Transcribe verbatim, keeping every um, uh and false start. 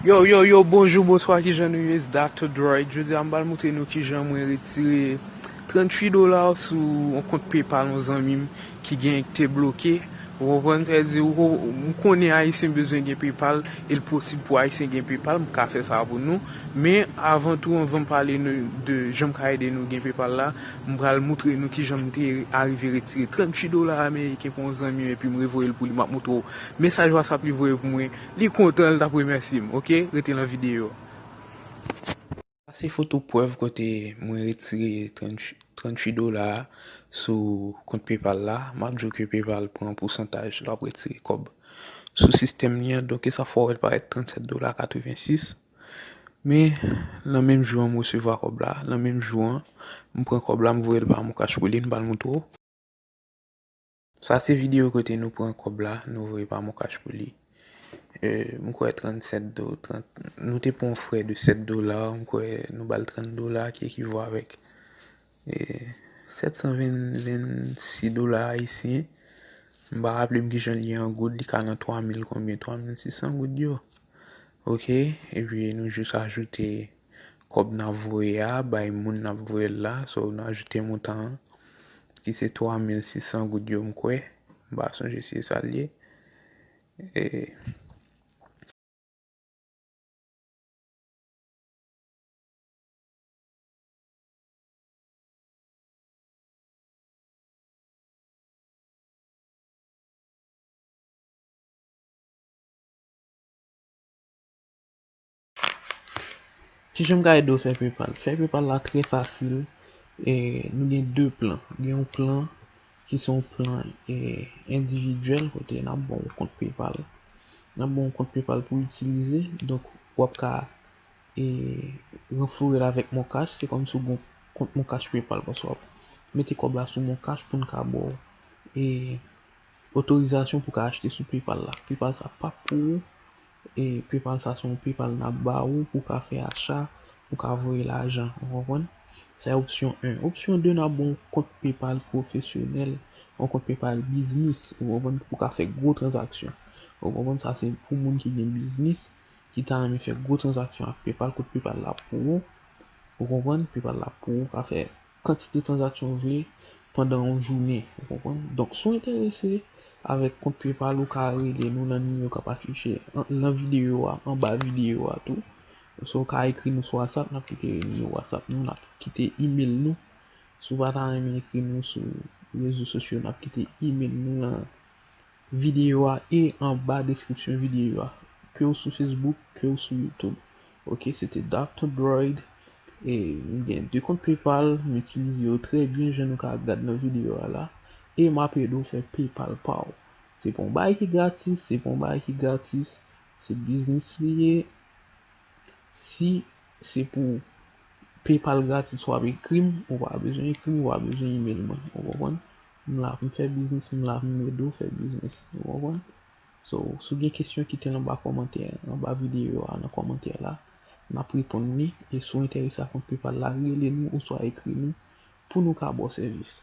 Yo, yo, yo, bonjou, bonswa, kijan nou ye? It's Doctor Droid. Jodi a, m pral montre nou kijan mwen retire tranntuit dola sou yon kont PayPal yon zanmi m ki gen, ki te bloke. Ou konprann? Sa vle di, ou ko-, m konnen Ayisyen bezwen gen PayPal, e l posib pou Ayisyen gen PayPal, m ka fè sa pou nou. Men, avan tou, anvan m pale nou de jan m ka ede nou gen PayPal la, m pral montre nou kijan m te arive retire tranntuit dola ameriken pou yon zanmi m, epi m revoye l pou li, m ap montre w mesaj WhatsApp li voye pou mwen. Li kontan, l t ap remèsye m, oke? Rete nan videyo. Sa se foto prèv kote mwen retire tranntuit, tranntuit dola a sou kont PayPal la. M ap di w ke PayPal pran pousantaj lè w ap retire kòb sou sistèm li an. Donk, e sa fè w wè l parèt trannsèt dola katrevensis. Men, nan menm jou an, m resevwa kòb la. Nan menm jou an, m pran kòb la, m voye l pa MonCash pou li, m pral montre w. Sa se videyo kote nou pran kòb la, nou voye pa MonCash pou li. E, m kwè trannsèt do-, trant, nou te pran yon frè de sèt dola, m kwè nou ba l trant dola ki ekivo avèk, e, sèt san vennsis dola ayisyen. M pa raple m kijan l ye an goud, li ka nan twa mil konbyen, twa mil sis san goud yo. Oke, epi nou jis ajoute kòb n ap voye a bay moun n ap voye l la. So, nou ajoute montan an, ki se twa mil sis san goud yo, m kwè. M pa sonje si se sa l ye. E, Kijan m ka ede w fè PayPal? Fè PayPal la trè fasil. E, nou gen de plan. Gen yon plan ki se yon plan, e, endividyèl kote n ap ba w yon kont PayPal. N ap ba w yon kont PayPal pou w itilize. Donk, w ap ka, e, ranflouwe l avèk MonCash. Se kòmsi w gen yon kont MonCash PayPal, paske w ap mete kòb la sou MonCash pou n ka ba w, e, otorizasyon pou w ka achte sou PayPal la. PayPal sa p ap pou ou. E PayPal sa se yon PayPal n ap ba ou pou w ka fè acha, pou w ka voye lajan, ou konprann? Sa e opsyon en. Opsyon de, n ap ba w yon kont PayPal pwofesyonèl, yon kont PayPal biznis, ou konprann, pou w ka fè gwo tranzaksyon. Ou konprann, sa se pou moun ki gen biznis, ki ta renmen fè gwo tranzaksyon ak PayPal, kot PayPal la pou ou. Ou konprann? PayPal la pou ou ka fè kantite tranzaksyon w vle pandan yon jounen. Ou konprann? Donk, si w enterese avèk kont PayPal, ou ka rele nou nan nimewo k ap afiche an, nan videyo a, anba videyo a tou. So, w ka ekri nou sou WhatsApp, n ap kite nimewo WhatsApp nou, n ap kite email nou. Si w pa ta renmen ekri nou sou rezo sosyo, n ap kite email nou nan videyo a e anba deskripsyon videyo a, ke w sou Facebook, ke w sou YouTube. Oke, se te Doctor Droid. E m gen de kont PayPal, m itilize yo trè byen, jan nou ka gad nan videyo a la. E m ap ede w fè PayPal pa w. Se pa yon bagay ki gratis, se pa yon bagay ki gratis, se biznis li ye. Si se pou PayPal gratis w ap ekri m, ou pa bezwen ekri m, ou pa bezwen email mwen. Ou konprann? M la pou m fè biznis, m la pou m ede w fè biznis. Ou konprann? So, si w gen kesyon, kite l anba kòmantè, anba videyo a, nan kòmantè la. N ap reponn li. E si w enterese ak kont PayPal la, rele nou oswa ekri nou pou nou ka ba w sèvis.